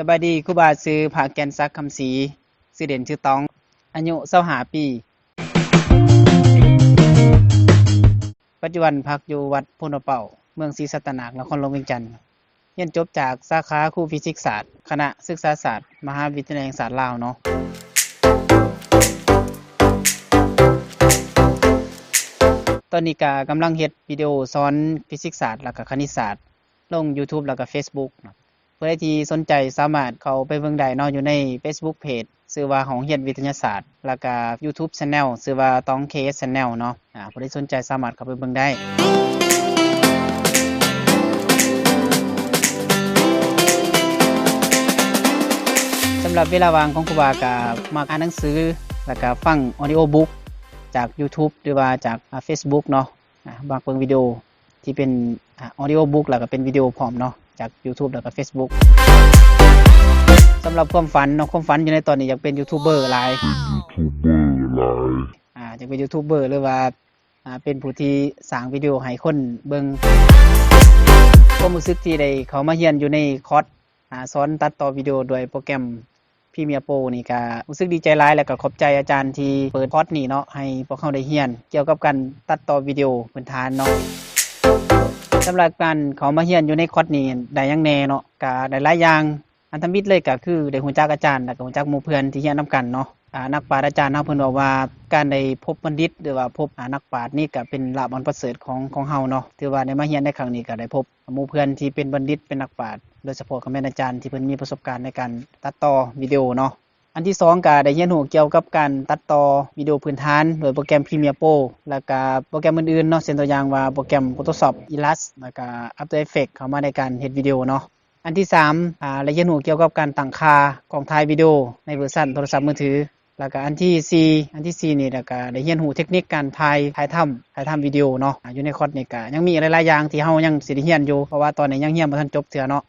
ສະບາຍດີ, ຄູບາຊື່ພະແກ່ນສັກ ຄຳສີ, ຊື່ເດັ່ນຊື່ຕອງ, ອາຍຸຊາວຫ້າປີ. ປັດຈຸບັນພັກຢູ່ວັດໂພນເປົ່າ, ເມືອງສີສັດຕະນາກ, ນະຄອນຫຼວງວຽງຈັນ. ຮຽນຈົບຈາກສາຂາຄູຟີຊິກສາດ, ຄະນະສຶກສາສາດ, ມະຫາວິທະຍາໄລແຫ່ງຊາດລາວເນາະ. ຕອນນີ້ກະກຳລັງເຮັດວິດີໂອສອນຟີຊິກສາດ ແລ້ວກະຄະນິດສາດ ລົງຢູທູບ ແລ້ວກະເຟສບຸກເນາະ. ຜູ້ໃດທີ່ສົນໃຈສາມາດເຂົ້າໄປເບິ່ງໄດ້ເນາະ, ຢູ່ໃນເຟສບຸກເພຈ ຊື່ວ່າຫ້ອງຮຽນວິທະຍາສາດ ແລ້ວກະຢູທູບແຊນແນວ ຊື່ວ່າຕອງ ເຄເອັສ ແຊນແນວເນາະ. ອາ ຜູ້ໃດສົນໃຈສາມາດເຂົ້າໄປເບິ່ງໄດ້. ສຳລັບເວລາວ່າງຂອງຄູບາກະມັກອ່ານໜັງສື ແລ້ວກະຟັງອອດິໂອບຸກຈາກຢູທູບ ຫຼືວ່າຈາກ ອາ ເຟສບຸກເນາະ. ອາ ມັກເບິ່ງວິດີໂອທີ່ເປັນ ອາ ອອດິໂອບຸກ ແລ້ວກະເປັນວິດີໂອພ້ອມເນາະ ຈາກຢູທູບ ແລ້ວກະເຟສບຸກ. ສຳລັບຄວາມຝັນເນາະ, ຄວາມຝັນຢູ່ໃນຕອນນີ້ຢາກເປັນຢູທູບເບີຫຼາຍ, ເປັນຢູທູບເບີຫຼາຍ. ອາ ຢາກເປັນຢູທູບເບີ ຫຼືວ່າ ອາ ເປັນຜູ້ທີ່ສ້າງວິດີໂອໃຫ້ຄົນເບິ່ງ. ຄວາມຮູ້ສຶກທີ່ໄດ້ເຂົ້າມາຮຽນຢູ່ໃນຄອດ ອາ ສອນຕັດຕໍ່ວິດີໂອດ້ວຍໂປຣແກຣມ ພຣີເມຍໂປຣ ນີ້ກະຮູ້ສຶກດີໃຈຫຼາຍ ແລ້ວກະຂອບໃຈອາຈານທີ່ເປີດຄອດນີ້ເນາະ ໃຫ້ພວກເຮົາໄດ້ຮຽນກ່ຽວກັບການຕັດຕໍ່ວິດີໂອພື້ນຖານເນາະ. ສຳລັບການເຂົ້າມາຮຽນຢູ່ໃນຄອດນີ້ໄດ້ຫຍັງແດ່ເນາະ, ກະໄດ້ຫຼາຍຢ່າງ. ອັນທຳອິດເລີຍກະຄືໄດ້ຮູ້ຈັກອາຈານ ແລ້ວກະຮູ້ຈັກໝູ່ເພື່ອນທີ່ຮຽນນຳກັນເນາະ. ອາ ນັກປາດອາຈານເຮົາເພິ່ນເວົ້າວ່າ ການໄດ້ພົບບັນດິດ ຫຼືວ່າພົບ ອາ ນັກປາດນີ້ກະເປັນລາບອັນປະເສີດຂອງ ຂອງເຮົາເນາະ. ຖືວ່າໄດ້ມາຮຽນໃນຄັ້ງນີ້ກະໄດ້ພົບ ໝູ່ເພື່ອນທີ່ເປັນບັນດິດ ເປັນນັກປາດ, ໂດຍສະເພາະກະແມ່ນອາຈານທີ່ເພິ່ນມີປະສົບການໃນການຕັດຕໍ່ວິດີໂອເນາະ. ອັນທີສອງກະໄດ້ຮຽນຮູ້ກ່ຽວກັບການຕັດຕໍ່ວິດີໂອພື້ນຖານໂດຍໂປຣແກຣມ Premiere Pro ແລ້ວກະໂປຣແກຣມອື່ນໆເນາະ, ເຊັ່ນຕົວຢ່າງວ່າໂປຣແກຣມ Photoshop, Illustrator ແລ້ວກະ After Effects ເຂົ້າມາໃນການເຮັດວິດີໂອເນາະ. ອັນທີສາມ ອາ ໄດ້ຮຽນຮູ້ກ່ຽວກັບການຕັ້ງຄ່າກ້ອງຖ່າຍວິດີໂອໃນເວີຊັນໂທລະສັບມືຖື. ແລ້ວກະອັນທີສີ່ ອັນທີສີ່ນີ້ ແລ້ວກະໄດ້ຮຽນຮູ້ເທັກນິກການຖ່າຍ ຖ່າຍທຳ ຖ່າຍທຳວິດີໂອເນາະ. ອາ ຢູ່ໃນຄອດນີ້ກະຍັງມີອີກຫຼາຍໆຢ່າງທີ່ເຮົາຍັງຊິໄດ້ຮຽນຢູ່ ເພາະວ່າຕອນນີ້ຍັງຮຽນບໍ່ທັນຈົບເທື່ອເນາະ.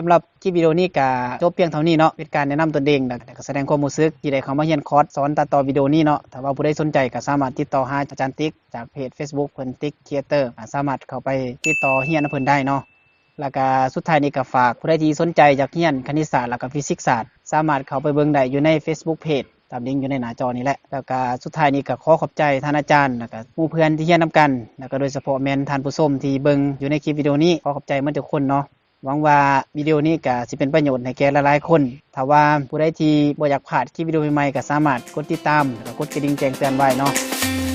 ສຳລັບຄລິບວິດີໂອນີ້ກະຈົບພຽງເທົ່ານີ້ເນາະ, ເປັນການແນະນຳຕົນເອງ ແລ້ວກະສະແດງຄວາມຮູ້ສຶກທີ່ໄດ້ເຂົ້າມາຮຽນຄອດສອນຕັດຕໍ່ວິດີໂອນີ້ເນາະ. ຖ້າວ່າຜູ້ໃດສົນໃຈກະສາມາດຕິດຕໍ່ຫາອາຈານຕິກຈາກເພຈເຟສບຸກເພິ່ນ ຕິກຄຣີເອເຕີ ອາ ສາມາດເຂົ້າໄປຕິດຕໍ່ຮຽນນຳເພິ່ນໄດ້ເນາະ. ແລ້ວກະສຸດທ້າຍນີ້ກະຝາກຜູ້ໃດທີ່ສົນໃຈຢາກຮຽນຄະນິດສາດ ແລ້ວກະຟີຊິກສາດ ສາມາດເຂົ້າໄປເບິ່ງໄດ້ຢູ່ໃນເຟສບຸກເພຈ ຕາມລິງຢູ່ໃນໜ້າຈໍນີ້ແຫຼະ. ແລ້ວກະສຸດທ້າຍນີ້ກະຂໍຂອບໃຈທ່ານອາຈານ ແລ້ວກະໝູ່ເພື່ອນທີ່ຮຽນນຳກັນ ແລ້ວກະໂດຍສະເພາະແມ່ນທ່ານຜູ້ຊົມທີ່ເບິ່ງຢູ່ໃນຄລິບວິດີໂອນີ້. ຂໍຂອບໃຈໝົດທຸກຄົນເນາະ. ຫວັງວ່າວິດີໂອນີ້ກະຊິເປັນປະໂຫຍດໃຫ້ແກ່ຫຼາຍໆຄົນ. ຖ້າວ່າຜູ້ໃດທີ່ບໍ່ຢາກພາດຄລິບວິດີໂອໃໝ່ໆ ກະສາມາດກົດຕິດຕາມ ແລ້ວກະກົດກະດິ່ງແຈ້ງເຕືອນໄວ້ເນາະ.